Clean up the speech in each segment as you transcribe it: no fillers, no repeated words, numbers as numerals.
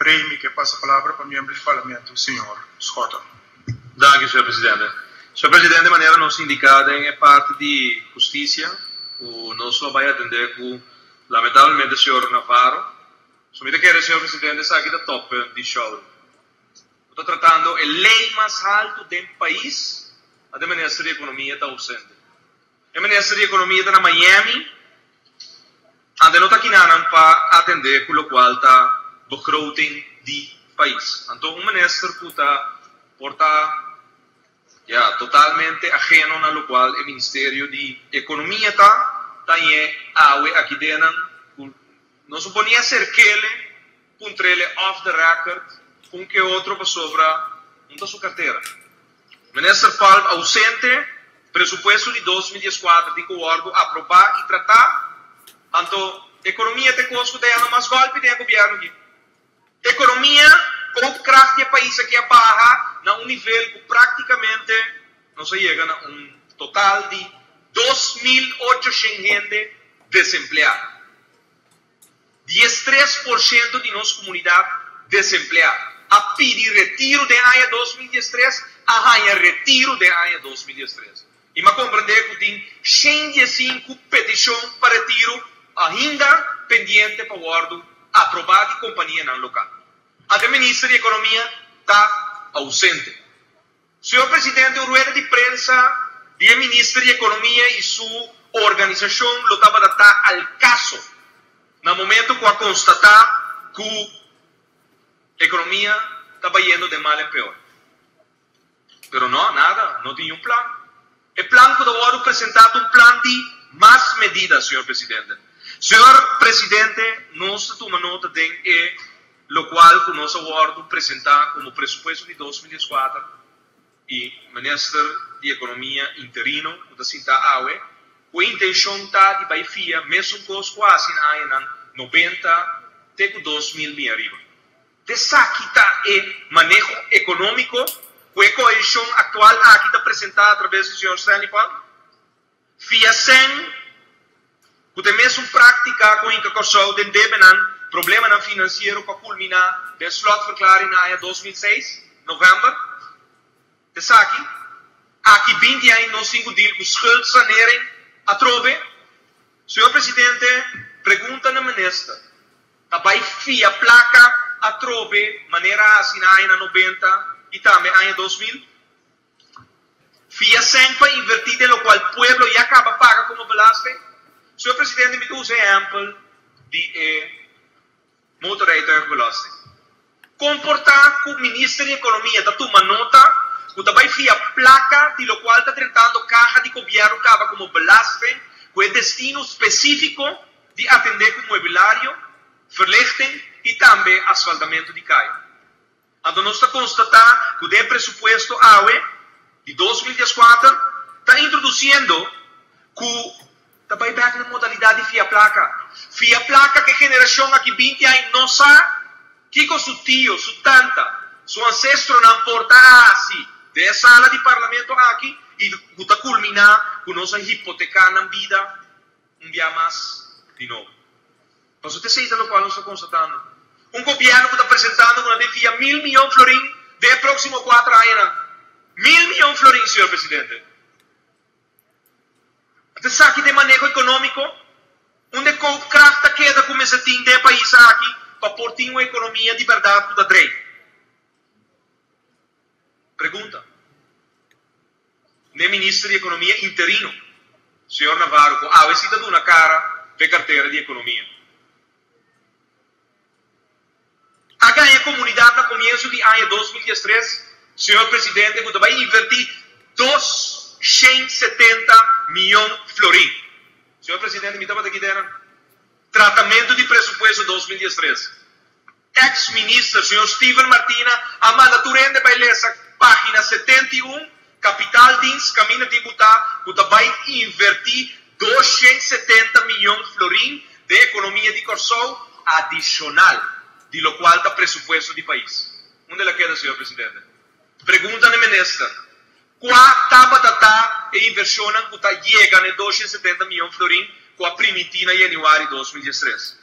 brei mi ke pasa palabra pa miembro di Parlamento, señor Schotte. Danki, señor presidente. Señor presidente, manera nos indica den e parti di husticia, cu nos lo bay atende cu lamentablemente señor Navarro. So mi ta kere, señor presidente, esaki ta toppunt di show. Bo ta tratando e ley mas halto den pais, ata e minister di economia ta ausente. E minister di economia ta na Miami, ante no ta kinanan pa atende cu locual ta begroting di pais. Anto un minister cu ta por ta ya totalmente ajeno na locual e ministerio di economia ta, ta ñe awe aki denan cu nos no por ni acerkele, puntrele off the record un ke otro pasobra no ta su cartera. Minister Palm ausente, presupuesto di 2014 tin ku wòrdu aprobá i tratá, anto ekonomia ta e kos ku ta yama mas gòlpi den e gobièrnu aki. Ekonomia, koopkracht di e pais aki a baha na un nivel ku práktikamente nos a yega na un total di 2800 hende desempleá. 13% di nos komunidat desempleá a pidi retiro den aña 2013, a haña retiro den aña 2013. I mi a komprendé ku tin 115 petishon pa retiro ainda pendiente pa wòrdu aprobá di kompanianan lokal. Ata e minister di Ekonomia ta ousente. Señor Presidente, un rueda di prensa di e minister di Ekonomia i su organisashon lo tabata ta al kaso na momento ku a konstatá ku ekonomia ta bayendo den mal en peor. Pero no, nada, no tin niun plan. E plan ku ta wòrdu presentá ta un plan di mas medida, señor Presidente. Señor Presidente, nos ta tuma nota den e lokual ku nos a wòrdu presentá komo presupuesto di 2014 i Minister di Ekonomia interino ku ta sintá awe, ku e intenshon ta di bai fia mesun kos ku a hasi na añanan 90 te ku 2000 bin ariba. Esaki ta e maneho ekonómiko ku e koalishon aktual aki ta presentá atraves di señor Stanley Palm? Fia sèn ku ta e mesun práktika ku hinka Kòrsou den debenan, problemanan finansiero ku a kulminá den slotverklaring na aña 2006, novèmber. Esaki, aki 20 aña nos tin ku deal ku schuldsanering atrobe? Señor Presidente, pregunta na minister, ta bai fia plaka atrobe manera a hasi na añanan 90 i tambe aña 2000? Fia sèn pa invertí den lokual pueblo ya kaba paga komo belasting? Señor Presidente, mi ta usa ehèmpel di e motorrijtuigbelasting. Komportá ku Minister di Ekonomia ta tuma nota ku ta bai fia plaka di lokual ta drentando kaha di gobièrnu kaba komo belasting ku e destino spesífiko di atendé ku muebilario, verlichting i tambe asfaltamentu di kaya. Anto nos ta konstatá ku den e presupuesto awe di 2014 ta introdusiendo ku ta bai bèk na modalidat di fia plaka. Fia plaka ku e generashon aki 20 aña no sa kiko su tio, su tanta, su ansestronan por ta hasi den e sala di parlamento aki i ku ta kulminá ku nos a hipoteká nan bida un bia mas di nobo. Pasobra ta esei ta lokual nos ta konstatando. Un gobièrnu ku ta presentando ku nan ta fia 1000 mion florin den e próksimo 4 añanan. 1000 mion florin, señor presidente. Ta esaki den maneho ekonómiko? Unda e koopkracht ta keda ku mester tin den e pais aki pa por tin un ekonomia di bèrdat ku ta drei? Pregunta n'e minister di Ekonomia interino, señor Navarro, ku awe si ta duna kara p'e kartera di Ekonomia. A gaña komunidat na komienso di aña 2013, señor presidente, ku ta bai invertí 270 mion florin. Señor presidente, mi tabata aki den tratamentu di presupuesto 2013. Ex-minister, señor Steven Martina, a manda tur hende bai lesa página 71, Kapitaaldienst, kaminda tin butá, ku ta bai invertí 270 mion florin den ekonomia di Kòrsou adishonal, di lokual ta presupuesto di pais. Unda el a keda, señor presidente? Pregunta na minister, kua tabata ta e invershonnan ku ta yega na 270 mion florin ku a primintí na yanüari 2013?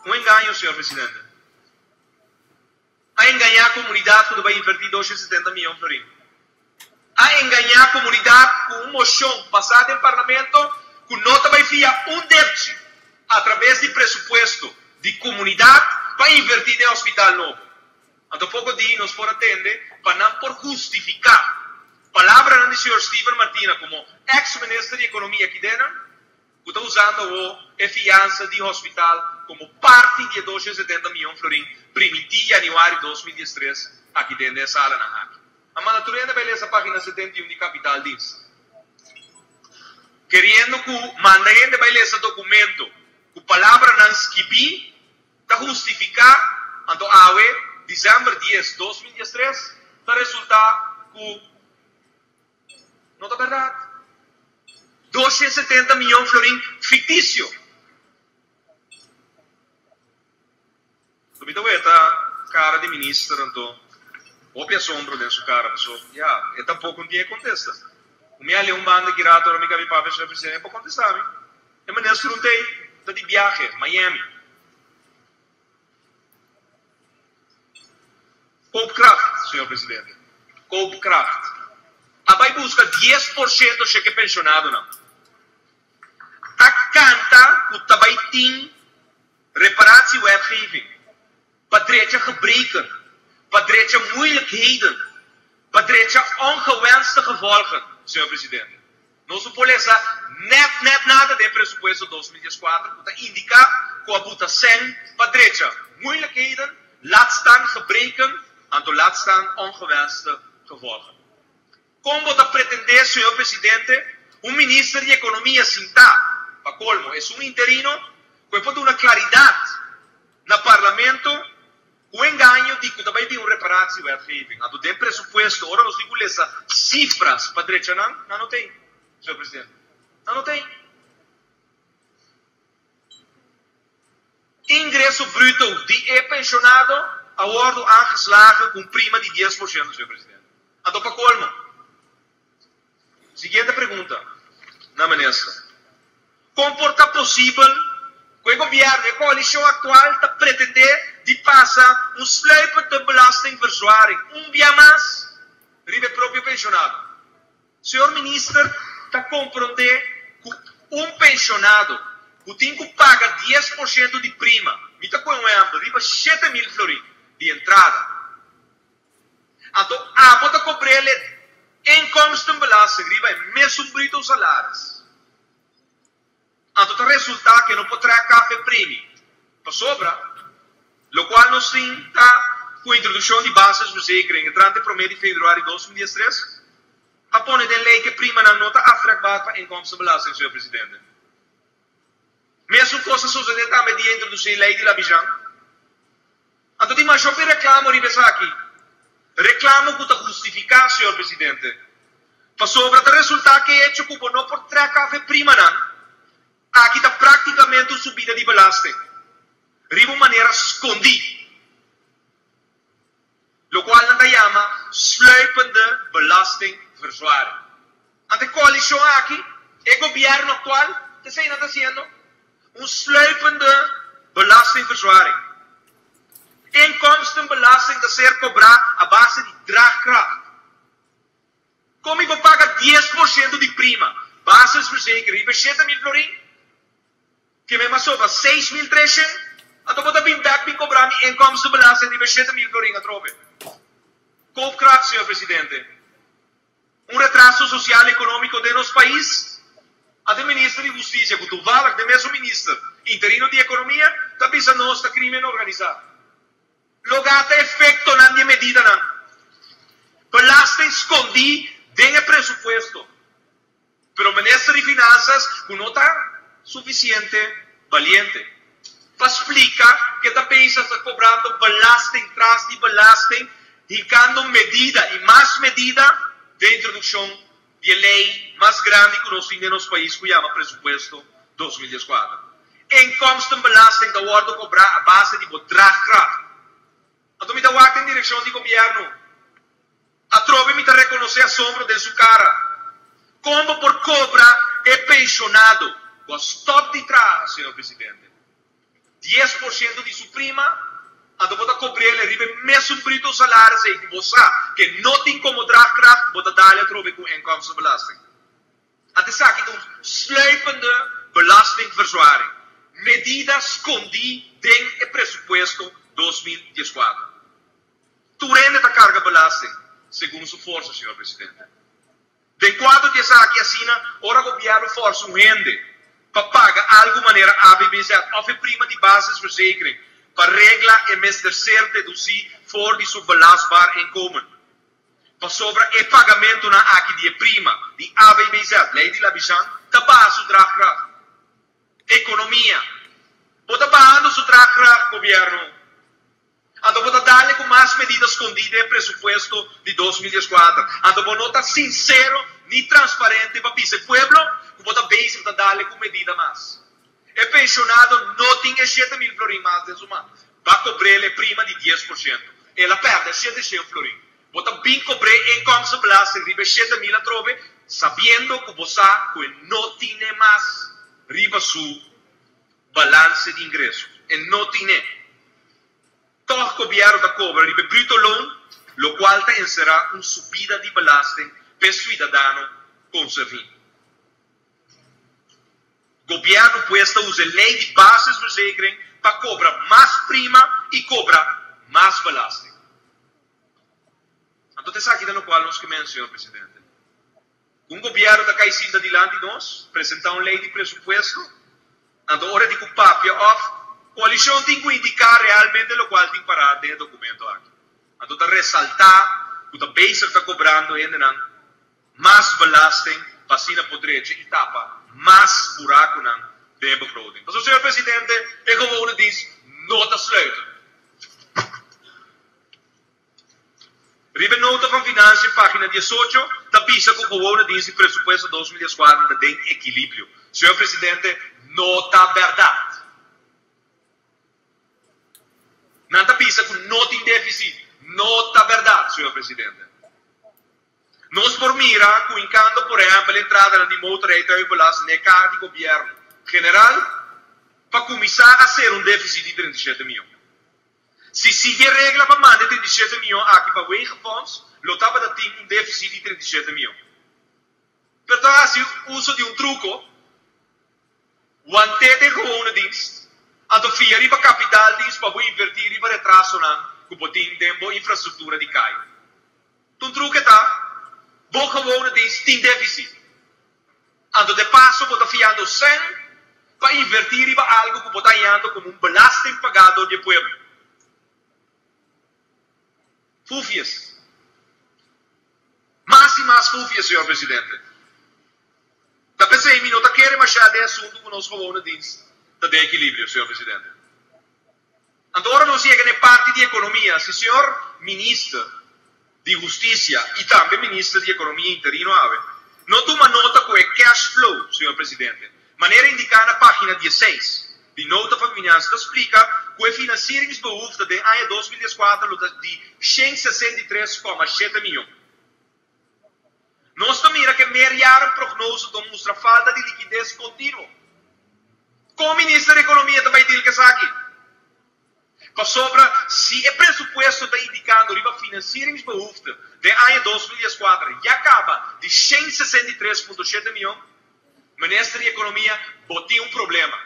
Un engaño, señor presidente. A engañá komunidat ku ta bai invertí 270 mion florin. A engañá komunidat ku un moshon pasá den parlamento ku no ta bai fia un depchi atrabes di presupuesto di komunidat pa invertí den hospital nobo. Anto poko di nos por a tende pa nan por hustifiká palabranan di señor Steven Martina komo eks minister di ekonomia kidenan ku ta usando awo e fiansa di hospital komo parti di e 270 mion florin primintí yanüari 2013 aki den e salanan aki. A manda tur hende bai lesa página 71 di Kapital Dienst. Keriendo ku manda hende bai lesa dokumento ku palabranan skibí ta hustifiká, anto awe, desèmber 10, 2013, ta resultá ku no ta bèrdat. 270 mion florin fiktisio. Mi ta weta kara di minister anto hopi asombro den su kara paso ya e tampoco no tin e kontesta. Ku mi a lei un banda ki rato ora mi kabi papia señor presidente e por kontesta mi. E minister un tei ta di biahe Miami. Koopkracht, señor presidente. Koopkracht. A bai buska 10% sheke penshonadonan. A kanta ku ta bai tin reparatiewetgeving pa drecha gebreken, pa drecha moeilijkheden, pa drecha ongewenste gevolgen, señor presidente. Nos no por lesa net net nada den presupuesto 2014 ku ta indiká ku a buta sèn pa drecha moeilijkheden, laat staan gebreken, anto laat staan ongewenste gevolgen. Kon bo ta pretendé, señor presidente, un minister di ekonomia sintá, pa kolmo, esun interino, ku e por duna klaridat na parlamento ku engaño di ku ta bai bin un reparatiewetgeving? Anto den presupuesto, ora nos tin ku lesa sifras pa drecha nan, nan no t'ei, señor presidente. Nan no t'ei. Ingreso bruto di e penshonado a wòrdu aangeslagen ku un prima di 10%, señor presidente. Anto pa kolmo, siguiente pregunta na minister, kon por ta posibel ku e gobièrnu, e koalishon aktual ta pretendé di pasa un sluipende belastingverzwaring un bia mas riba e propio penshonado? Señor Minister ta komprondé ku un penshonado ku tin ku paga 10% di prima, mi ta kohe un ehèmpel, riba 7000 florin di entrada, anto abo ta kobr'el e inkomstenbelasting riba e mesun bruto salaris. Anto ta resultá ku e no por traha kafe primi. Pasobra, lokual nos tin ta ku introdukshon di basisverzekering entrante promé di februari 2013, a pone den lei ku e primanan no ta aftrekbaar pa inkomstenbelasting, señor presidente. Mesun kos a sosodé tambe dia introdusí lei di Labijan. Anto tin masha hopi reklamo riba esaki. Reklamo ku ta hustifiká, señor presidente. Pasobra ta resultá ku e hecho ku bo no por trèk af e primanan aki ta práktikamente un subida di belasting riba un manera skondí, lokual nan ta yama sluipende belastingverzwaring. Anto e koalishon aki, e gobièrnu aktual, ta esei nan ta hasiendo, un sluipende belastingverzwaring. Inkomstenbelasting ta ser kobrá a base di draagkracht. Kon mi por paga 10% di prima, basisverzekering, riba 7000 florin? Ke mi a sobra 6300, anto bo ta bin bek bin kobra mi inkomstenbelasting riba 7000 florin atrobe. Koopkracht, señor presidente. Un retraso sosial ekonómiko den nos pais? Anto e minister di Hustisia, ku toevallig ta e mesun minister interino di Ekonomia, ta bisa nos ta krimen organisá. Lo gata efektonan di e medidanan. Belasting skondí den e presupuesto. Pero minister di Finansas, ku no ta sufisiente baliente pa splika ke ta pensa ta kobrando belasting tras di belasting, hinkando medida i mas medida den introdukshon di e lei mas grandi ku nos tin den nos pais ku yama Presupuesto 2014. Inkomstenbelasting ta wòrdu kobrá a base di bo draagkracht. Anto mi ta wak den direkshon di gobièrnu. Atrobe mi ta rekonosé asombro den su kara. Kon bo por kobra e penshonado ku a stòp di traha, señor presidente? 10% di su prima, anto bo ta kobr'el riba e mesun bruto salaris ei ku bo sa ke no tin komo draagkracht, bo ta dal atrobe ku inkomstenbelasting. Anto esaki ta un sluipende belastingverzwaring, medida skondí den e presupuesto 2014. Tur hende ta karga belasting segun su forsa, señor presidente. Den kuadro di esaki asina ora gobièrnu fòrsa un hende pa paga algu manera ABBZ òf e prima di basisverzekering pa regla e mester ser dedusí for di su belastbaar inkomen. Pasobra e pagamentunan aki di e prima di ABBZ, Lei di Labizjan, ta baha su draagkracht. Ekonomia. Bo ta bahando su draagkracht, gobièrnu. Anto bo ta dale ku mas medida skondí den e presupuesto di 2014. Anto bo no ta sinsero ni transparente pa bisa e pueblo ku bo ta bezig ta dale ku medida mas. E penshonado no tin e 7000 florin mas den su man. Ba kobr'el e prima di 10%. El a pèrdè 700 florin. Bo ta bin kobr'é inkomstenbelasting riba e 7000 atrobe sabiendo ku bo sa ku e no tine mas riba su balanse di ingreso. E no tine. Tòg gobièrnu ta kobra riba e bruto loon, lokual ta enserá un subida di belasting p'e suidadano konserní. Gobièrnu pues ta usa e lei di basisverzekering pa kobra mas prima i kobra mas belasting. Anto ta esaki ta lokual nos ke men, señor presidente. Un gobièrnu ta kai sinta dilanti nos, presentá un lei di presupuesto, anto ora di ku papia òf koalishon tin ku indiká realmente lokual tin pará den e dokumento aki. Anto ta resaltá ku ta bezig ta kobrando hendenan mas belasting pa asina por drecha i tapa mas burakunan den e begroting. Pasobra, señor presidente, e gewone dienst no ta sluiten. Riba e nota van Financiën, pagina 18, ta bisa ku gewone dienst di presupuesto 2014 ta den ekilibrio. Señor Presidente, no ta bèrdat. Nan ta bisa ku no tin défisit. No ta bèrdat, señor Presidente. Nos por mira ku inkando por ehèmpel entradanan di motorrijtuigbelasting na e kaha di gobièrnu general, pa kuminsá a ser un défisit di 37 mion. Si sigui e regla pa manda e 37 mion aki pa Wegenfonds, lo tabata tin un deficit di 37 mion. Pero ta haci uso di un truco, want'é den gewone dienst, anto fia riba kapitaaldienst pa bo inverti riba retrasonan cu bo tin den bo infrastructura di caya. Ta un truke ta, bo gewone dienst tin deficit. Anto de paso bo ta fiando sèn pa invertí riba algu ku bo ta hañando komo un belasting pagá dor di e pueblo. Fufies. Mas i mas fufies, señor presidente. Ta p'esei mi no ta kere mashá den asuntu ku nos gewone dienst ta den ekilibrio, señor presidente. Anto ora nos yega na e parti di ekonomia, si señor minister di Hustisia i tambe minister di Ekonomia interino awe no tuma nota ku e cash flow, señor presidente, manera indiká na página 16 di Nota van Finansa ta splika ku e financieringsbehoefte den aña 2014 lo ta di 163,7 mion. Nos ta mira ku e meerjarenprognose ta mustra falta di likides kontinuo. Kon minister di Ekonomia ta bai deal ku esaki? Pasobra si e presupuesto ta indikando riba financieringsbehoefte den aña 2014 ya kaba di 163,7 mion, Minister di Ekonomia, bo tin un problema,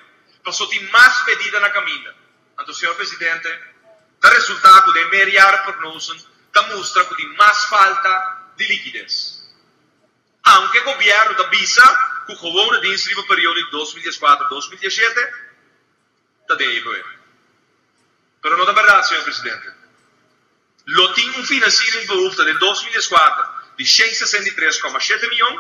paso tin mas medida na kaminda. Anto, señor Presidente, ta resultá ku den meerjarenprognosen ta mustra ku tin mas falta di likides. Aunke gobièrnu ta bisa ku gewone dienst riba periodo di 2014, 2017 ta den evenwicht. Pero no ta bèrdat, señor Presidente. Lo tin un financieringsbehoefte den 2014 di 163,7 mion,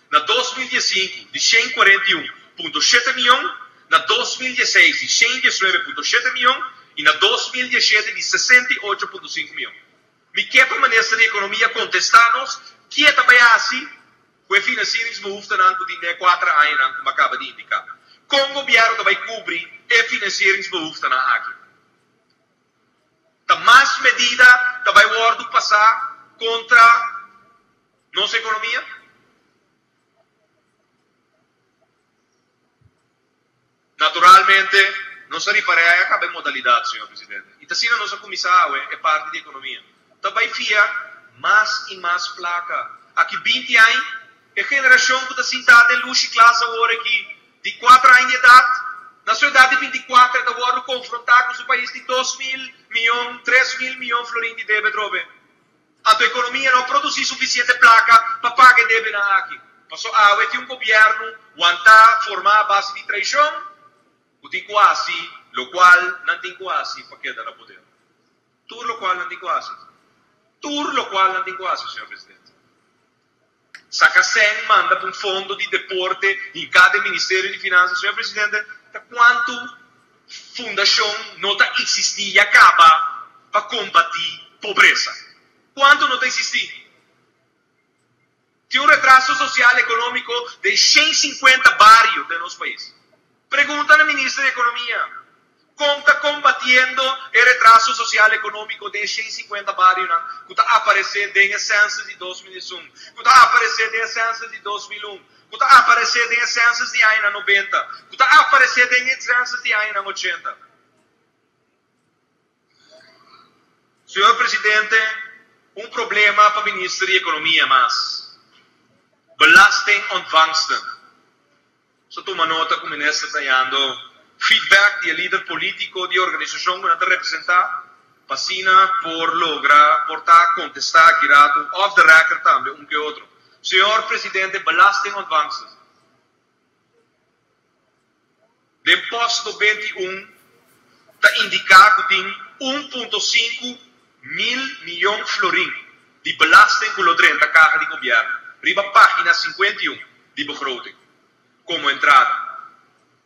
na 2015 di 141,7 mion, na 2016 di 119,7 mion i na 2017 di 68,5 mion. Mi ke pa Minister di Ekonomia kontestá nos kie ta bai hasi ku e financieringsbehoeftenan ku tin den e kuater añanan ku mi a kaba di indiká. Kon gobièrnu ta bai kubri e financieringsbehoeftenan aki? Ta mas medida ta bai wòrdu pasá kontra nos ekonomia? Naturalmente. Nos a ripará ya kaba e modalidat, señor presidente. I ta asina nos a kuminsá awe e parti di ekonomia. Ta bai fia mas i mas plaka. Aki 20 aña, e generashon ku ta sintá den lushi klas awor aki, di 4 aña di edat, na su edat di 24 e ta wòrdu konfrontá ku su pais di 2000 mion, 3000 mion florin di debe atrobe. Anto ekonomia no a produsí sufisiente plaka pa paga e debenan aki. Paso awe tin un gobièrnu wantá, formá a base di traishon, ku tin ku hasi lokual nan tin ku hasi pa keda na poder. Tur lokual nan tin ku hasi. Tur lokual nan tin ku hasi, señor presidente. Saka sèn manda pa un fondo di deporte hinká den Ministerio di Finansa. Señor presidente, ta kuantu fundashon no ta eksistí ya kaba pa kombatí pobresa? Kuantu no ta eksistí? Tin un retraso sosial ekonómiko den 150 bario den nos pais. Pregunta na minister di Ekonomia, kon ta kombatiendo e retraso sosial ekonómiko den e 150 barionan ku ta aparesé den e census di 2001, ku ta aparesé den e census di 2001, ku ta aparesé den e census di añanan 90, ku ta aparesé den e census di añanan 80? Señor presidente, un problema pa minister di Ekonomia mas. Belastingontvangsten. So tuma nota ku minister ta hañando feedback di e lider polítiko di e organisashon ku nan ta representá pa asina por logra por ta kontestá aki ratu off the record tambe un ke otro. Señor presidente, belastingontvangsten. Den post 91 ta indiká ku tin 1.5 mil mion florin di belasting ku lo drenta kaha di gobièrnu riba página 51 di begroting komo entrada.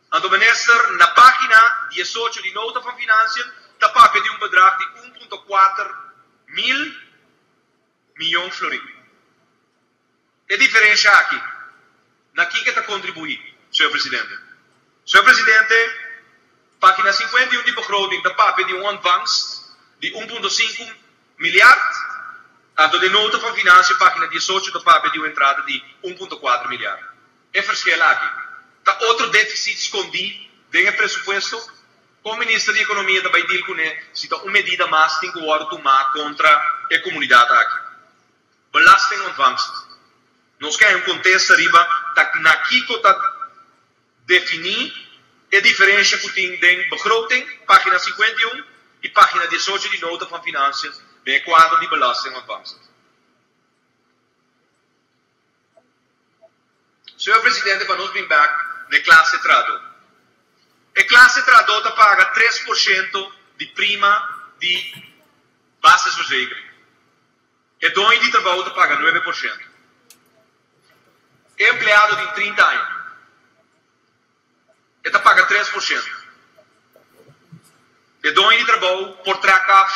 Anto minister na página 18 di nota van financiën ta papia di un bedrag di 1.4 mil mion florin. E diferensha aki, na kiko ta kontribuí, señor presidente? Señor presidente, página 51 di begroting ta papia di un ontvangst di 1.5 miljard, anto den nota van financiën página 18 ta papia di un entrada di 1.4 miljard. E verschil aki ta otro défisit skondí den e presupuesto? Kon minister di Ekonomia ta bai deal kuné si ta un medida mas tin ku wòrdu tumá kontra e komunidat aki? Belastingontvangst. Nos ke hay un kontesta riba ta na kiko ta definí e diferensha ku tin den begroting, página 51, i página 18 di nota van financiën den e kuadro di belastingontvangst. Señor presidente, pa nos bin bek na e klase trahadó. E klase trahadó ta paga 3% di prima di basisverzekering. E doño di trabou ta paga 9%. E empleado tin 30 aña. E ta paga 3%. E doño di trabou por trek af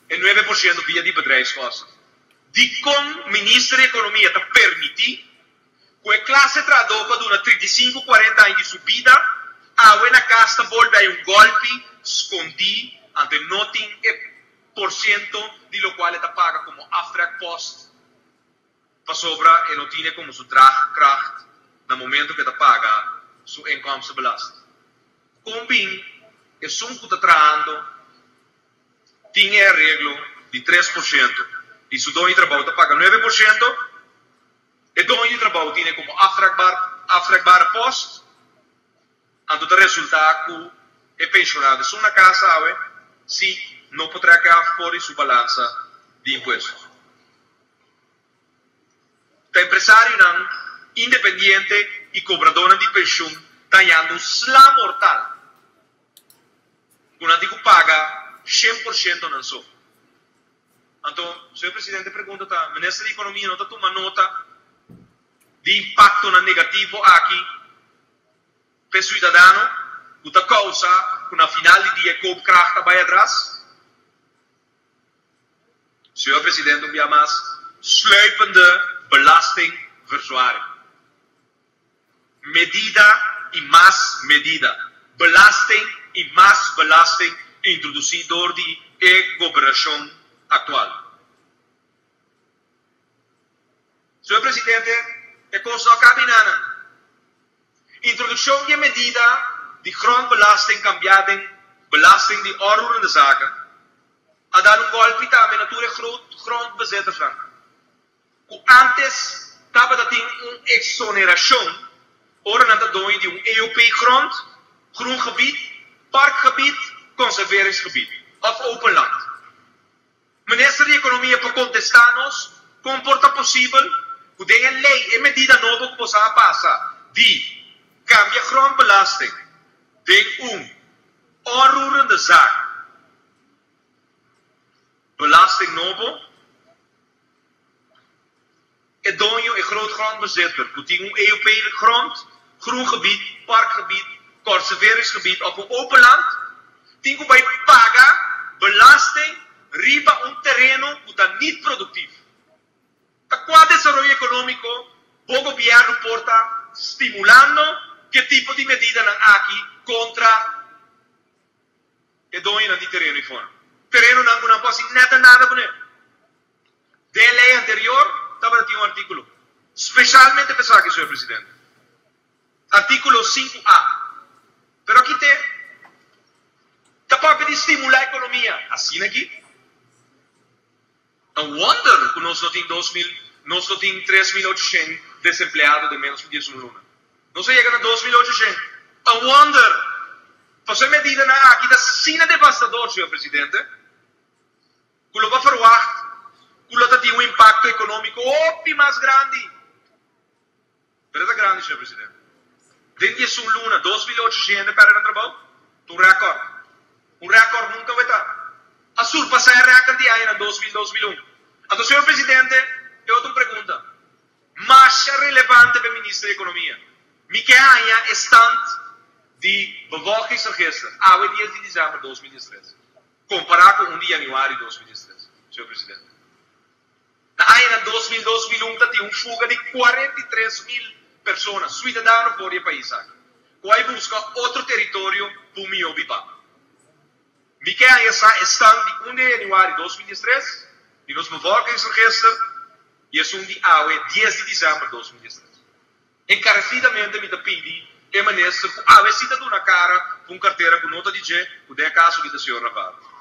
e 9% via di bedrijfskosten. Dikon minister di Ekonomia ta permití ku e klase trahadó ku a duna 35, 40 aña di su bida awe na kas ta bolbe hay un gòlpi skondí ante no tin e porshento di lokual e ta paga komo aftrekpost pasobra e no tine komo su draagkracht na momento ku e ta paga su inkomstenbelasting? Kon bin esun ku ta trahando tin e areglo di 3% i su doño di trabou ta paga 9%, e doño di trabou tine komo aftrekbare post, anto ta resultá ku e penshonado esun na kas awe si no por trek af for di su balansa di impuesto. Ta empresarionan independiente i kobradónan di penshun ta hañando un sla mortal ku nan tin ku paga 100% nan so. Anto, señor presidente, e pregunta ta, minister di Ekonomia no ta tuma nota di impaktonan negativo aki pa e siudadano ku ta kousa ku na final di dia e koopkracht ta bai atras? Señor presidente, un bia mas, sluipende belastingverzwaring. Medida i mas medida. Belasting i mas belasting introdusí dor di e gobernashon aktual. Señor presidente, e kos no a kabi nanan. Introdukshon di e medida di grondbelasting kambiá den belasting di onroerende zaken a dal un gòlpi tambe na tur e grondbezittersnan ku ántes tabata tin un eksonerashon ora nan ta doño di un EOP grond, groengebied, parkgebied, conserveringsgebied òf open land. Minister di Ekonomia por kontestá nos kon por ta posibel ku den e lei e medida nobo ku boso a pasa di kambia grondbelasting den un onroerende zaak belasting nobo, e doño, e grootgrondbezitter, ku tin un EOP grond, groengebied, parkgebied, conserveringsgebied òf un open land, tin ku bai paga belasting riba un tereno ku ta nit produktief. Ta kua desaroyo ekonómiko bo gobièrnu por ta stimulando ku e tipo di medidanan aki kontra e doñonan di tereno i forma terenonan ku nan por hasi nèt nada kuné? Den e ley anterior tabata tin un articulo specialmente pa esaki, señor Presidente. Articulo sinku A. Pero aki te ta papia di stimula economia. Asina aki? Ta un wonder cu nos no tin 2000, nos no tin 3800 desempleado den menos cu 11 luna. Nos a yega na 2800. Ta un wonder! Pasobra e medidanan aki ta asina devastador, señor Presidente. Ku lo bo ferwagt ku lo ta tin un impakto ekonómiko hopi mas grandi. Pero e ta grandi, señor presidente. Den diesun luna, 2800 hende pèrdè nan trabou. Ta un rèkòrt. Un rèkòrt nunka wetá. A surpasá e rèkòrt di añanan 2000, 2001. Anto, señor presidente, e otro un pregunta masha relevante pa e minister di Ekonomia. Mi ke haña e stand di bevolkingsregister awe dies di desèmber 2013. Kompará ku un di yanüari 2013, señor presidente. Na añanan 2000, 2001 ta tin un fuga di 43 mil persona, suidadano for di e pais aki, ku a buska otro teritorio pa un mihó bibá. Mi ke haña sa e stand di 1 di yanüari 2013 di nos bevolkingsregister i esun di awe 10 di desèmber 2013. Enkaresidamente mi ta pidi e minister ku awe si ta duna kara ku un kartera ku no ta di dje, ku den e kaso di ta señor Navarro.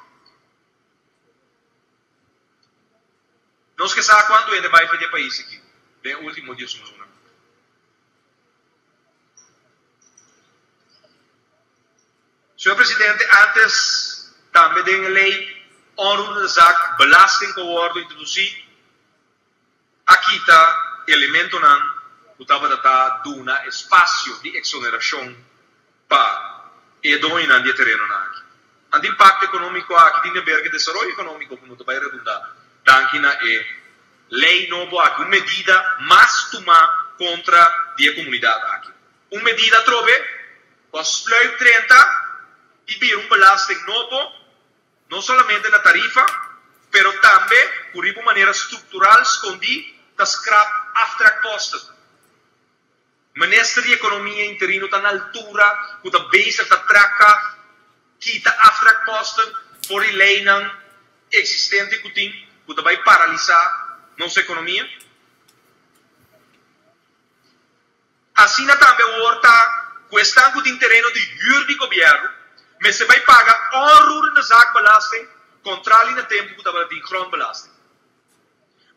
Nos ke sa kuantu hende bai for di e pais aki den e ultimo diesun luna. Señor Presidente, antes tambe den e ley onroerende zaak belasting ku a wordo introdusí, A kita elementonan ku tabata ta duna espasio di eksonerashon pa e doñonan di e terenonan aki. Anto impakto ekonómiko aki tin di ber ku e desaroyo ekonómiko ku no ta bai redundá danki na e lei nobo aki, un medida mas tumá kontra di e komunidat aki. Un medida atrobe ku a sluip drenta i bira un belasting nobo. No solamente na tarifa, pero tambe ku riba un manera struktural skondí ta skrap aftrekposten. Minister di Ekonomia interino ta na altura ku ta bezig ta traka kita aftrekposten for di leinan eksistente ku tin ku ta bai paralisá nos ekonomia. Asina tambe awor ta ku esnan ku tin tereno di hür di gobièrnu mester bai paga onroerende zaakbelasting kontrali na tempu ku tabata tin grondbelasting.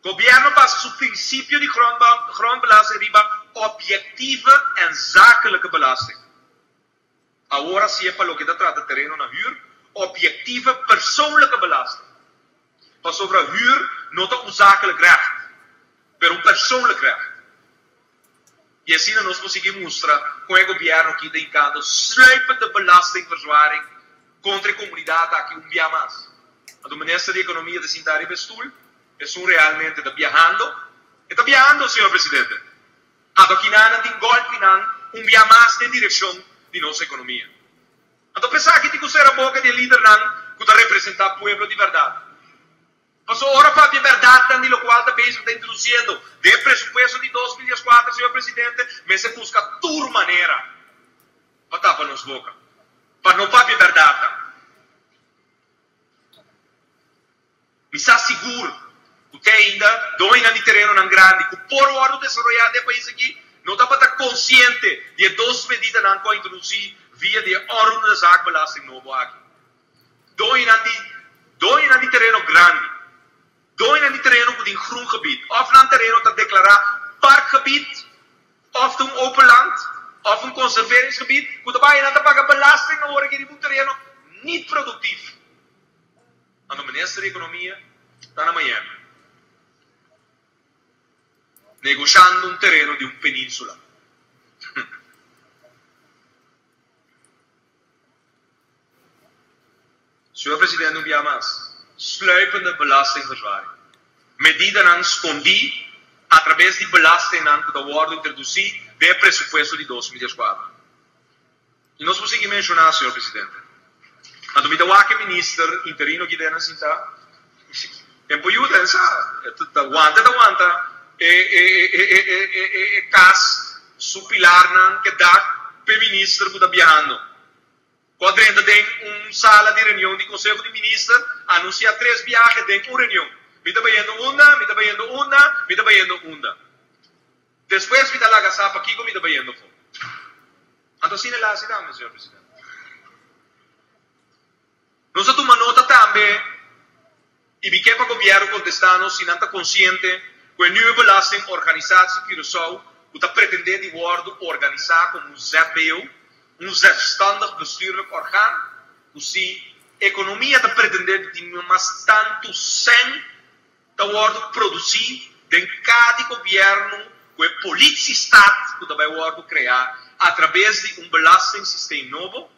Gobièrnu basa su prinsipio di grondbelasting riba objectieve en zakelijke belasting. Awor hasié pa loke ta trata tereno na hür, objectieve persoonlijke belasting. Pasobra hür no ta un zakelijk recht, pero un persoonlijk recht. I asina nos por sigui mustra kon e gobièrnu aki ta hinkando sluipende belastingverzwaring kontra e komunidat aki un bia mas. Anto minister di Ekonomia ta sinta riba e stul, esun realmente ta biahando. E ta biahando, señor presidente. Anto kinanan tin gòlpinan un bia mas den direkshon di nos ekonomia. Anto p'esaki tin ku sera boka di e lidernan ku ta representá pueblo di bèrdat. Pasobra ora papia bèrdatnan di lokual ta bezig ta introdusiendo den e presupuesto di 2014, señor presidente, mester buska tur manera pa tapa nos boka, pa no papia bèrdatnan. Mi sa sigur ku te ainda doñonan di terenonan grandi ku por wòrdu desaroyá den e pais aki no tabata konsiente di e dos medidanan ku a introdusí via di e onroerende zaakbelasting nobo aki. Doñonan di doñonan di tereno grandi, doñonan di tereno ku tin groengebied òf nan tereno ta deklará parkgebied òf ta un open land òf un conserveringsgebied ku ta bai nan ta paga belasting awor aki riba un tereno niet produktief. Anto minister di ekonomia ta na Miami negoshando un tereno di un peninsula. Señor Presidente un bia mas, sluipende belastingverzwaring, medidanan skondí atrabes di belastingnan ku ta wòrdu introdusí den e presupuesto di 2014. I nos por sigui menshoná, señor Presidente. Anto mi ta wak e minister interino aki den sintá, e por yuda, e sa, e ta wanta, e ta wanta e e e e e e e kas su pilarnan ke dak p'e minister ku ta biahando. Ku a drenta den un sala di reunion di Konseho di Minister, anunsiá tres biahe den un reunion, Mi ta bayendo unda, mi ta bayendo unda, mi ta bayendo unda. Despues mi ta laga sa pakiko mi ta bayendo afó. Anto asina el a hasi tambe, señor presidente. Nos a tuma nota tambe i mi ke pa gobièrnu kontestá nos si nan ta konsiente ku e Nieuwe Belasting Organisatie Curaçao ku ta pretendé di wòrdu organisá komo un ZBO, un Zelfstandig Bestuurlijk Orgaan, ku si ekonomia ta pretendé di tin mas tantu sèn ta wòrdu produsí den kada gobièrnu ku e politiestaat ku ta bai wòrdu kreá atrabes di un belastingsysteem nobo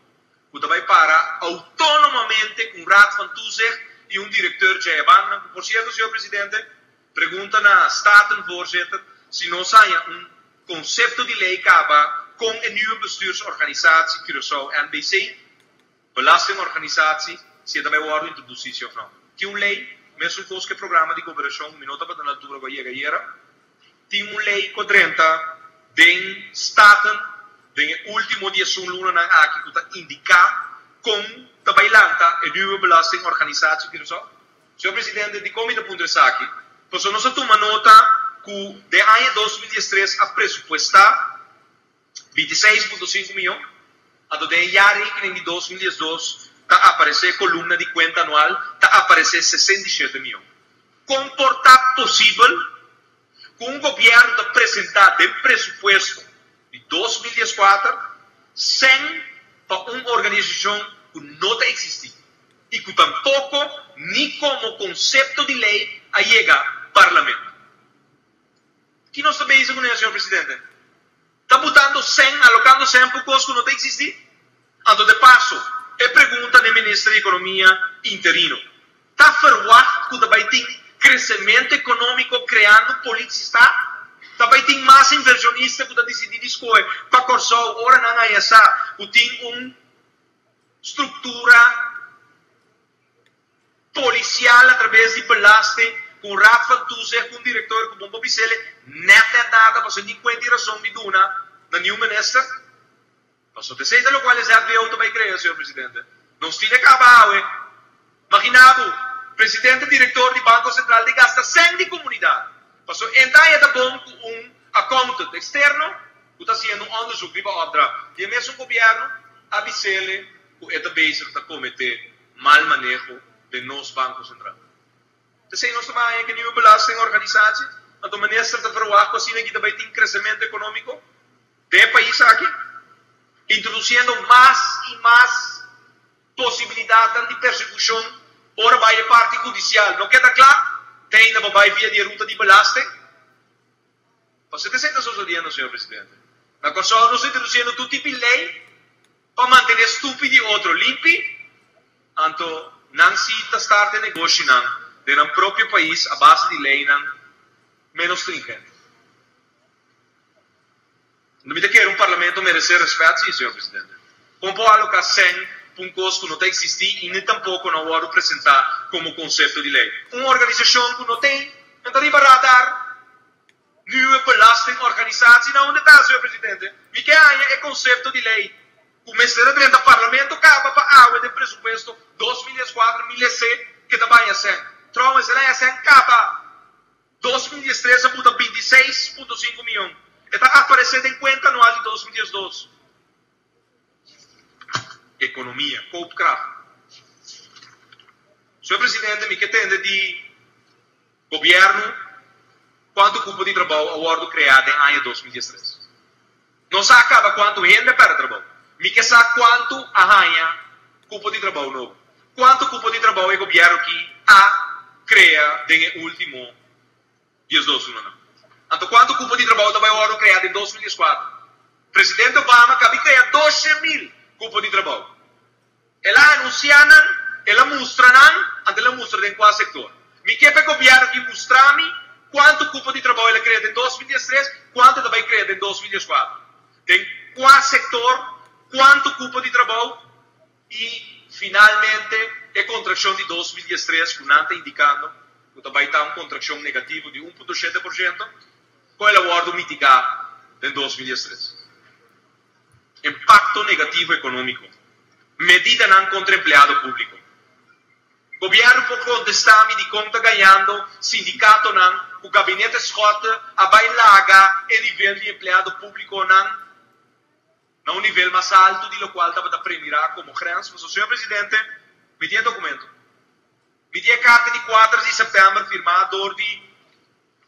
ku ta bai para outónomamente ku un Raad van Toezicht i un direkteur dje bannan ku por sierto señor presidente pregunta na Statenvoorzitter si nos haña un konsepto di lei kaba kon e Nieuwe Bestuursorganisatie Curaçao NBC Belastingorganisatie, si e ta bai wòrdu introdusí si òf nò. Tin un lei, mesun kos ku e programa di koperashon, mi no tabata na altura ku a yega ayera. Tin un lei ku a drenta den Staten den e último diesun lunanan aki ku ta indiká kon ta bai lanta e Nieuwe Belastingorganisatie Curaçao. Señor Presidente, dikon mi ta puntra esaki? Pasobra nos a tuma nota ku den aña 2013 a presupuestá 26.5 miyon, anto den e jaarrekening di 2012 ta aparece columna di cuenta anual ta aparece 67 miyon. Con por ta posibel cu un gobierno ta presenta den presupuesto di 2014 cen pa un organisacion cu no ta existi y cu tampoco ni como concepto di ley a yega Parlamento? Ki nos ta bezig kuné, señor presidente? Ta butando sèn, alokando sèn pa un kos ku no ta eksistí? Anto de paso, e pregunta n'e minister di Ekonomia interino, Ta ferwagt ku ta bai tin kresementu ekonómiko kreando politiestaat? Ta bai tin mas invershonista ku ta disidí di skohe pa Kòrsou ora nan haña sa ku tin un struktura Policial a traves di belasting cu un Raad van Toezicht cu un director cu bon por bisele net net nada pasobra ni cuenta y razon di duna na niun minister. Pasobra esey ta locual e ZBO ta bay crea, señor Presidente. Nos tin e caba awe. Magina bo, Presidente Director di Banco Central di gasta cen di comunidad. Pasobra e ta haya ta bon cu un accountant externo cu ta haciendo un onderzoek riba opdracht di e mesun gobierno a bisele cu e ta bezig ta comete mal maneho den nos Banco Central. P'esei nos ta bai haña ku e nieuwe belastingorganisatie, anto minister ta verwagt ku asina aki ta bai tin kresementu ekonómiko den e pais aki, introdusiendo mas i mas posibilidatnan di persekushon ora bai e parti hudisial no keda kla, te ainda bo bai via di e ruta di belasting. Pasobra esei ta sosodiendo, señor presidente. Na Kòrsou nos ta introdusiendo tur tipo di lei pa mantené stupi di otro limpi, anto nan si ta start e negoshinan den nan propio pais a base di leinan ménos stringente. No mi ta kere un parlamento meresé rèspèt si, señor presidente. Kon por aloká sèn pa un kos ku no ta eksistí i ni tampoko no a wòrdu presentá komo konsepto di lei? Un organisashon ku no tin, no ta riba radar. Nieuwe Belastingorganisatie na unda ta, señor presidente? Mi ke haña e konsepto di lei ku mester a drenta parlamento kaba pa awe den presupuesto 2014 mi les'é ke ta baña sèn. Trouwens el haña sèn kaba. 2013 a buta 26.5 miyon. E ta aparesé den kuenta anual di 2012. Ekonomia, koopkracht. Señor Presidente, mi ke tende di Gobièrnu kuantu kupo di trabou a wòrdu kreá den aña 2013. No sa kaba kuantu hende a pèrdè trabou. Mi ke sa kuantu a haña kupo di trabou nobo. Kuantu kupo di trabou e gobièrnu ki a krea den e último 12 lunanan? Anto kuantu kupo di trabou ta bai wòrdu kreá den 2014? Presidente Obama kabi krea 12,000 kupo di trabou. El a anunsiá nan, el a mustra nan, anto el a mustra den kua sektor. Mi ke pa e gobièrnu ki mustra mi kuantu kupo di trabou el a krea den 2013, kuantu e ta bai krea den 2014. Den kua sektor, kuantu kupo di trabou i finalmente e kontrakshon di 2013 ku nan ta indikando ku ta bai ta un kontrakshon negativo di 1.7%, kon el a wòrdu mitigá den 2013. Impakto negativo ekonómiko. Medidanan kontra empleado públiko. Gobièrnu por kontestá mi dikon ta gañando sindikatonan ku gabinete Schotte a bai laga e nivel di empleado públikonan na un nivel mas altu di lokual tabata premirá komo grens. Pasobra, señor presidente, mi tin e dokumento. Mi tin e karta di kuater di sèptèmber firmá dor di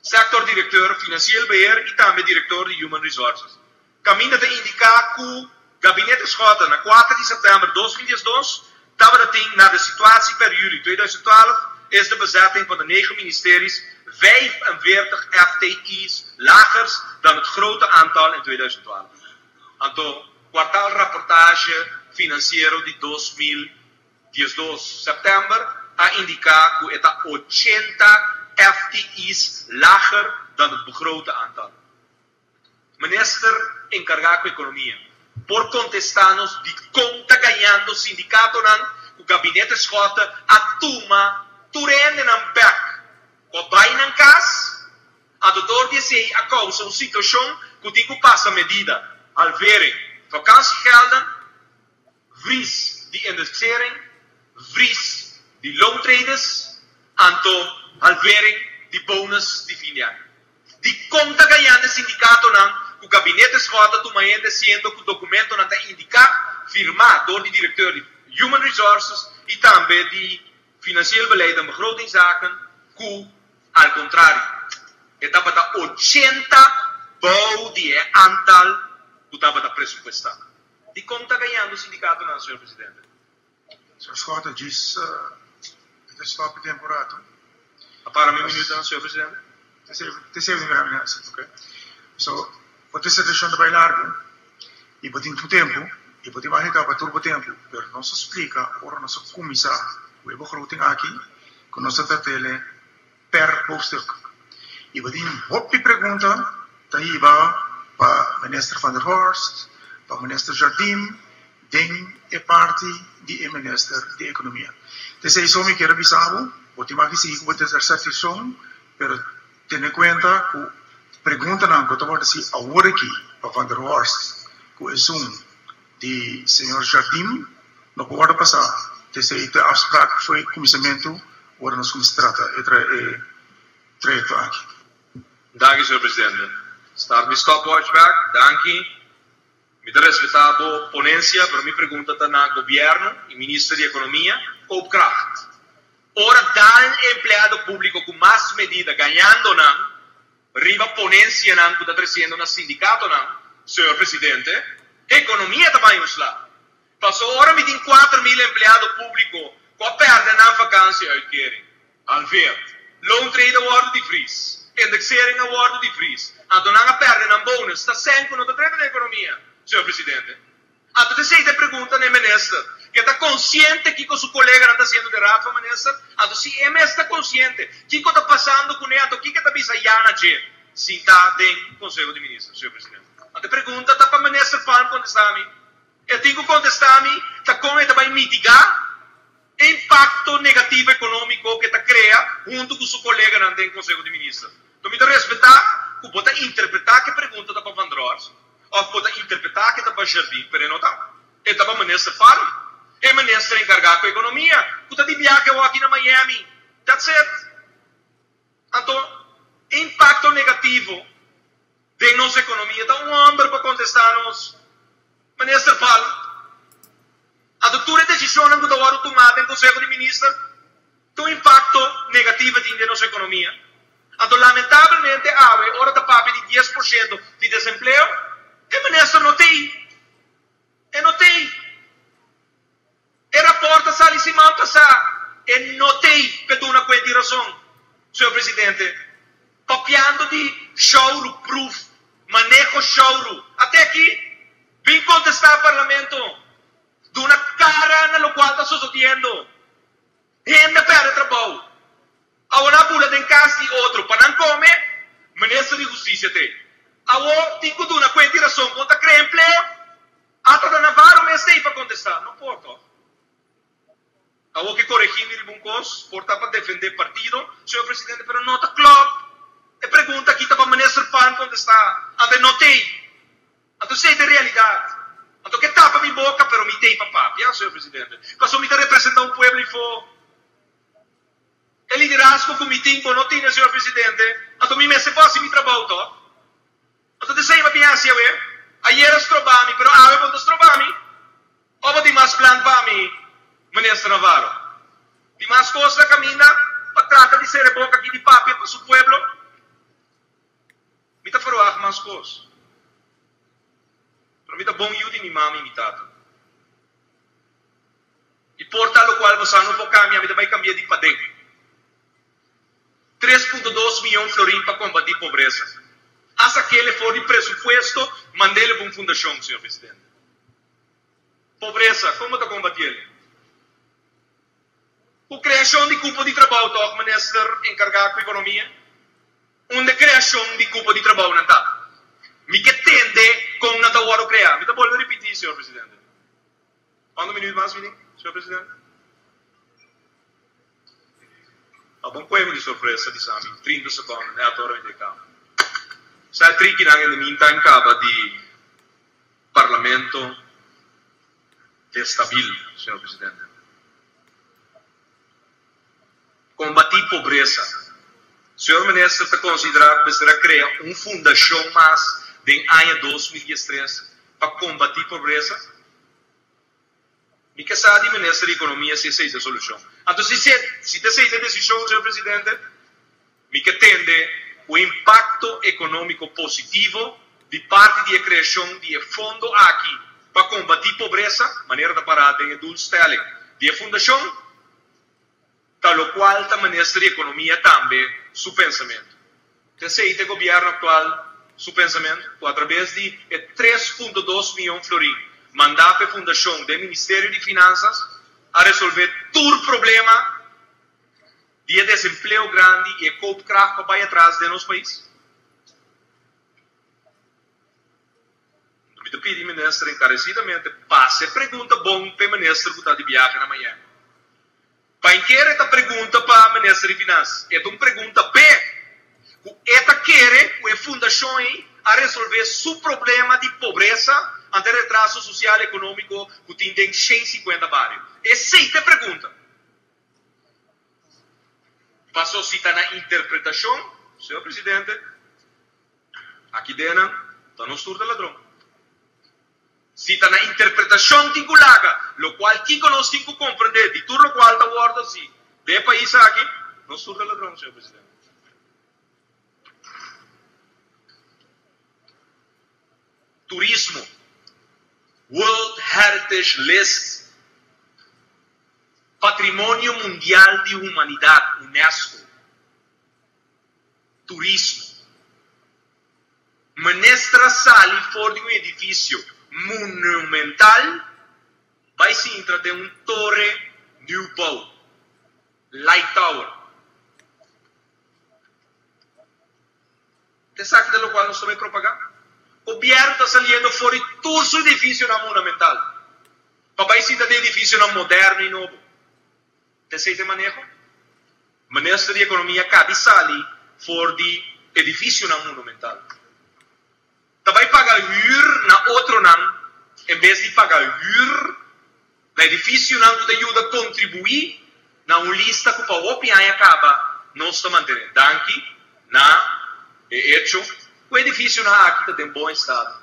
Sectordirecteur Financieel Beheer y tambe Director di Human Resources. Caminda ta indica cu Gabinete Schotten na 4 di september 2012 tabata tin na de situatie per juli 2012 is de bezetting van de negen ministeries 45 FTE's lagers dan het grote aantal in 2012. Anto kwartaalrapportage financiero di 2012 september a indica cu e ta 80 FTE's lager dan het begrote aantal. Minister encarga cu economia por contesta nos dicon ta gañando sindicatonan cu Gabinete Schotte a tuma tur hendenan bek cu a bay nan cas? Anto dor di esey a causa un situacion cu tin cu pasa medida, halvering vakantiegelden, vries di indexering, vries di loontredes, anto halvering di bonus di fin di aña. Dikon ta gañando e sindikatonan ku Gabinete Schotte ta tuma hende siendo ku dokumentonan ta indiká firmá dor di direkteur di Human Resources i tambe di Financieel Beleid en Begrotingszaken ku al kontrario e tabata 80 bou di e antal ku tabata presupuestá. Dikon ta gañando sindikatonan, señor presidente? Señor Schotte, djis e ta stop e tempu un ratu. A para mi minuutnan, señor presidente. Te seven di mira, si. Ok. So, bo disertashon ta bai largu i bo tin tur tempu i bo tin mas di kaba tur bo tempu, pero nos a splika ora nos a kuminsá ku e begroting aki ku nos ta trat'el per hoofdstuk. I bo tin hopi pregunta ta hiba pa Minister Van der Horst, pa Minister Jardim den e parti di e Minister di Economia. T'esei so mi kier a bisa bo, bo tin mas ki sigui ku bo disertacion, pero tene cuenta ku preguntanan ku ta wòrdu hasi awor aki pa Van der Horst ku esun di señor Jardim no por wòrdu pasá. T'esei ta e afspraak for e kuminsamentu ora nos kuminsá trata e trayekto aki. Danki, señor presidente. Start mi stopwatch bek. Danki. Mi ta respetá bo ponencia, pero mi pregunta ta na Gobierno y Minister di Economia, Koopkracht. Ora dal e empleado publico cu mas medida gañando nan riba ponencianan cu ta treciendo na sindicatonan, señor presidente, economia ta bay un sla. Paso ora mi tin 4000 empleado publico cu a perde nan vakantie-uitkering, halveerd, loontrede a wordo di vries, indexering a wordo di vries, anto nan a perde nan bonus, ta sen cu no ta trata den economia, señor presidente. Anto t'esei ta e pregunta na e minister, ke ta konsiente kiko su koleganan ta hasiendo den Raad van Minister? Anto si e mes ta konsiente kiko ta pasando kuné, anto kiko e ta bisa ya na dje sintá den Konseho di Minister, señor presidente? Anto e pregunta ta pa minister Palm kontestá mi. E tin ku kontestá mi ta kon e ta bai mitigá e impakto negativo ekonómiko ku e ta krea huntu ku su koleganan den Konseho di Minister. Anto mi ta respetá ku bo ta interpretá ku e pregunta ta pa Van der Horst òf bo ta interpretá ku e ta pa Jardim, pero e no ta. E ta pa Minister Palm, e minister enkargá ku ekonomia, ku ta di biahe awor aki na Miami. That's it. Anto, e impakto negativo den nos ekonomia ta un hòmber pa kontestá nos, Minister Palm. Anto tur e desishonnan ku ta wòrdu tumá den Konseho di Minister tin un impakto negativo tin den nos ekonomia. Anto lamentabelmente awe ora ta papia di 10% di desempleo, e minister no t'ei. E no t'ei. E rapòrt a sali siman pasá. E no t'ei p'e duna kuenta i rason, señor presidente. Papiando di shouru proof, maneho shouru. Ate aki, bin kontestá Parlamento. Duna kara na lokual ta sosodiendo. Hende a pèrdè trabou. Awor nan a bula den kas di otro pa nan kome, Minister di Hustisia t'ei. Awor tin ku duna kuenta i rason kon ta krea empleo. Ata ta Navarro mes t'ei pa kontestá. No por tòg. Awor ke koregí mi riba un kos, por ta pa defendé partido, señor presidente, pero no ta klòp. E pregunta aki ta pa Minister Palm kontestá. Anto e no t'ei. Anto esei ta e realidat. Anto ke tapa mi boka, pero mi t'ei pa papia, señor presidente, pasobra mi ta representá un pueblo ifó. E liderazgo ku mi tin bo no tine, señor presidente, anto mi mester por hasi mi trabou tòg? Anto ta esei mi a bin hasi awe. Ayer a stroba mi, pero awe bo no ta stroba mi. Òf bo tin mas plan pa mi, Minister Navarro? Tin mas kos na kaminda pa trata di sera e boka aki di papia pa su pueblo? Mi ta ferwagt mas kos. Pero mi ta bon yu di mi mama i mi tata. I por ta lokual bo sa no por kambia, mi ta bai kambia di paden. 3.2 miyon florin pa kombatí pobresa. A sak'el for di presupuesto, mand'el pa un fundashon, señor presidente. Pobresa, kon bo ta kombatiel? Ku kreashon di kupo di trabou tòg, minister enkargá ku ekonomia? Unda e kreashon di kupo di trabounan ta? Mi ke tende kon nan ta wòrdu kreá. Mi ta bolbe ripití, señor presidente. Cuanto minuut mas mi tin, señor presidente? Ta bon cuego di sorpresa bisa mi, 30 secondo, net ora mi ta e cama. Sa e trikinan in the meantime caba di Parlamento destabil, señor presidente. Combati pobresa. Señor minister ta considera cu mester a crea un fundacion mas den aña 2013 pa combati pobresa? Mi ke sa di minister di economia si esey ta e solucion. Anto si si ta esey ta e decision, señor presidente, mi ke tende cu e impacto economico positivo di parti di e creacion di e fondo aki pa combati pobresa, manera ta para den e doelstelling di e fundacion, Ta locual ta minister di economia tambe su pensamento. Ta esey ta e gobierno actual su pensamento cu atrabes di e 3.2 miyon florin manda pa e fundacion den Ministerio di Finanzas a resolve tur problema di e desempleo grandi y e koopkracht cu a bay atras den nos pais? Mi ta pidi minister encarecidamente pasa e pregunta bon pa e minister cu ta di biahe na Miami. Pa kere ta pregunta pa minister di Finans. E ta un pregunta p'e ku e ta kere ku e fundashon ei a resolve su problema di pobresa ante e retraso sosial ekonómiko ku tin den 150 bario. Esei ta e pregunta. Paso si ta na interpretashon, señor presidente, aki den nan ta nos tur ta ladron. Si ta na interpretashon tin ku laga, lokual kiko nos tin ku komprendé di tur lokual ta wòrdu hasi den e pais aki, nos tur ta ladron, señor presidente. Turismo, World Heritage List, Patrimonio Mundial di Humanidat, UNESCO, Turismo. Minister a sali for di un edifisio monumental bai sintra den un tore nieuwbouw, light tower. Ta esaki ta lokual nos ta bai propagá? Gobièrnu ta saliendo for di tur su edifisionan monumental pa bai sinta den edifisionan moderno i nobo. Ta esei ta e maneho? Minister di Economia cabi sali for di edificionan monumental. Ta bay paga huur na otronan en bes di paga huur na edificionan cu ta yuda contribui na un lista cu pa hopi aña caba nos ta mantene. Danki na e hecho cu edificionan aki ta den bon estado.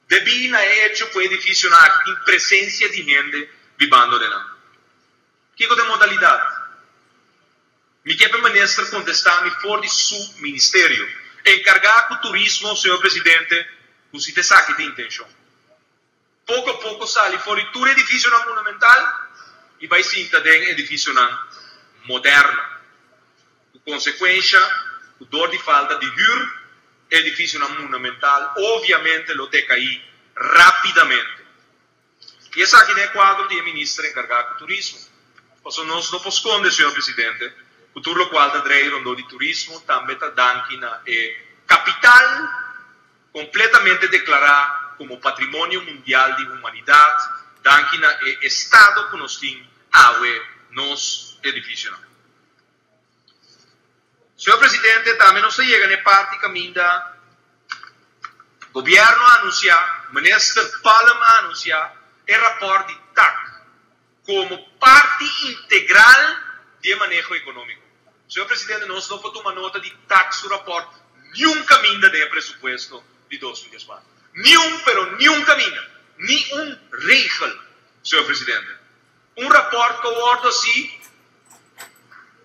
Debí na e echo ku e edifisionan aki tin presensia di hende bibando den nan. Kiko ta e modalidat? Mi ke pa e minister kontestá mi for di su ministerio enkargá ku turismo, señor presidente, ku si ta esaki ta intenshon. Poko a poko sali for di tur edifisionan monumental i bai sinta den edifisionan moderno. Ku konsekuensha ku dor di falta di hür e edifisionan monumental obviamente lo dekaí rápidamente. I esaki den e kuadro di e minister enkargá ku turismo. Pasobra nos no por skonde, señor presidente, ku tur lokual ta drei rondó di turismo tambe ta danki na e kapital kompletamente deklará komo Patrimonio Mundial di Humanidat danki na e estado ku nos tin awe nos edifisionan. Señor Presidente, tambe nos ta yega na e parti kaminda Gobierno a anuncia, Minister Palm a anuncia e raport di tac como parti integral di e maneho economico. Señor Presidente, nos no por tuma nota di tac su raport niun caminda den e presupuesto di 2014. Niun, pero niun caminda, ni un regel, Señor Presidente. Un raport cu a wordo haci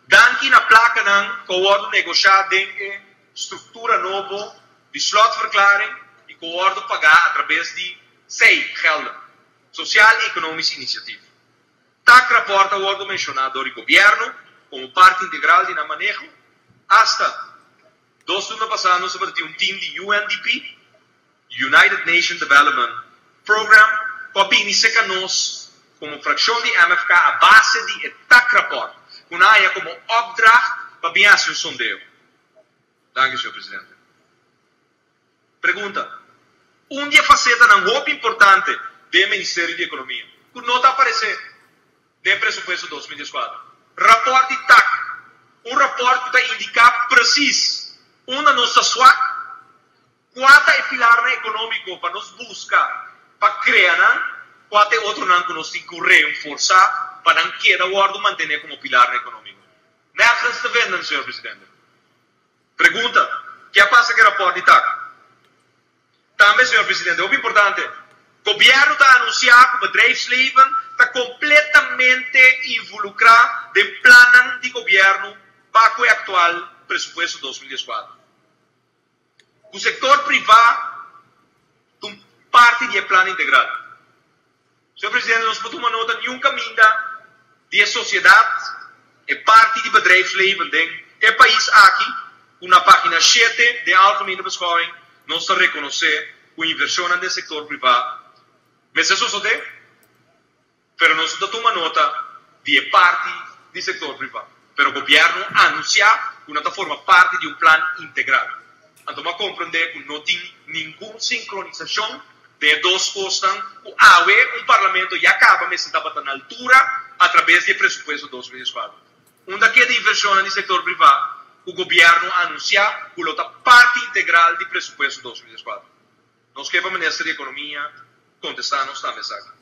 danki na placanan cu a wordo negocia den e struktura nobo di slotverklaring i ku wòrdu pagá atrabes di sei gelden, Sociaal Economisch Initiatief. Tak rapòrt a wòrdu menshoná dor di gobièrnu komo parti integral di nan maneho. Asta dos luna pasá nos tabata tin un tim di UNDP, United Nation Development Program, ku a bini serka nos komo frakshon di MFK a base di e tak rapòrt ku nan haña komo opdracht pa bin hasi un sondeo. Danki, señor presidente. Pregunta, Un di e facetanan hopi importante den e Ministerio di Economia cu no ta aparece den e presupuesto 2014? Rapport di tac, un rapport cu ta indica precies unda nos ta swak, cua ta e pilarnan economico pa nos busca pa crea nan, cua ta e otronan cu nos tin cu reenforsa pa nan keda wordo mantene como pilarnan economico. Nergens te vinden, señor presidente. Pregunta, Ke a pasa ku e rapòrt di tak? Tambe, señor presidente, hopi importante, gobièrnu ta anunsiá ku bedrijfsleven ta kompletamente involukrá den plannan di gobièrnu pa ku e aktual presupuesto 2014. Ku sektor privá ta un parti di e plan integral. Señor Presidente, nos por tuma nota niun caminda di e sociedad, e parti di bedrijfsleven den e pais aki, cu na pagina shete den Algemene Beschouwing nos ta reconoce cu inversionnan den sector priva mester sosode, pero nos no ta tuma nota di e parti di sector priva. Pero gobierno anuncia cu nan ta forma parti di un plan integral. Anto mi a comprende cu no tin ningun sincronisacion Den e dos kosnan ku awe un parlamento ya kaba mester tabata na altura atrabes di e presupuesto 2014. Unda keda invershonnan di sektor privá ku gobièrnu a anunsiá ku lo ta parti integral di presupuesto 2014? Nos ke pa Minister di Ekonomia kontestá nos tambe esaki.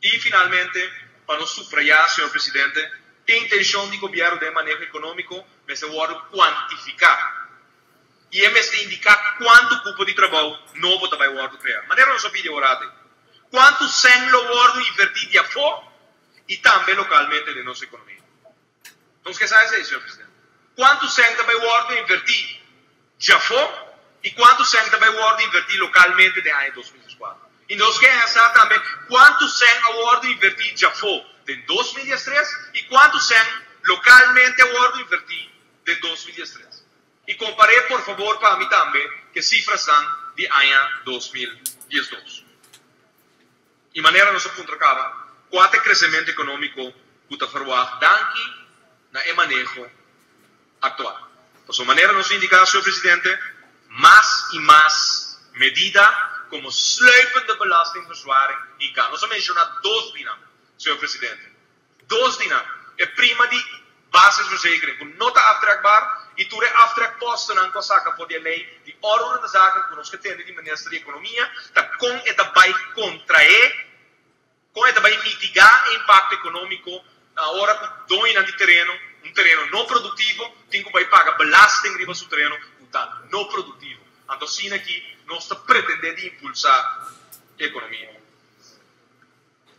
I finalmente, pa nos subrayá, señor Presidente, e intenshon di gobièrnu den e maneho ekonómiko mester wòrdu kuantifiká i e mester indiká kuantu kupo di trabou nobo ta bai wòrdu kreá. Manera nos a pidi awor ate, kuantu sèn lo wòrdu invertí di afó i tambe lokalmente den nos ekonomia. Nos ke sa esei, señor Presidente. Kuantu sèn ta bai wòrdu invertí djafó i kuantu sèn ta bai wòrdu invertí lokalmente den aña 2014? I nos ke haña sa tambe kuantu sèn a wòrdu invertí djafó den 2013 i kuantu sèn lokalmente a wòrdu invertí den 2013. I kompar'é por fabor pa mi tambe ku e sifrasnan di aña 2012. I manera nos a puntra kaba, kua ta e kresementu ekonómiko ku ta ferwagt danki na e maneho aktual? Pasobra manera nos a indiká, señor presidente, mas i mas medida komo sluipende belastingverzwaring hinká. Nos a menshoná dos di nan, señor presidente. Dos di nan, e prima di basisverzekering ku no ta aftrekbaar i tur e aftrekpostennan ku a saka for di e lei di onroerende zaken ku nos ke tende di Minister di Ekonomia ta kon e ta bai kontraé, kon e ta bai mitigá e impakto ekonómiko na ora ku doñonan di tereno, un tereno no produktivo, tin ku bai paga belasting riba su tereno ku ta no produktivo. Anto asina aki. nos ta pretendé di impulsá ekonomia.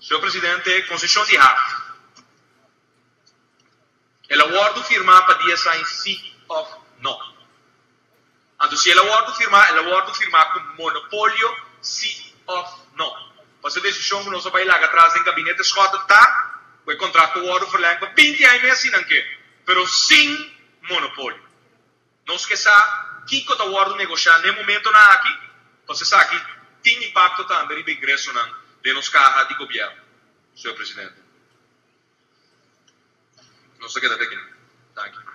Señor Presidente, konseshon di haf. El a wòrdu firmá pa dies aña sí òf nò? Anto si el a wòrdu firmá, el a wòrdu firmá ku monopolio sí òf nò? Pasobra e desishon ku nos a bai laga atras den Gabinete Schotte ta ku e kontrakto wòrdu verlèng pa binti aña mes si nan ke, pero sin monopolio. Nos ke sa kiko ta wòrdu negoshá n'e momentonan aki, pasobra esaki tin impakto tambe riba ingresonan den nos kaha di gobièrnu, señor Presidente. Nos ta keda te aki. Danki.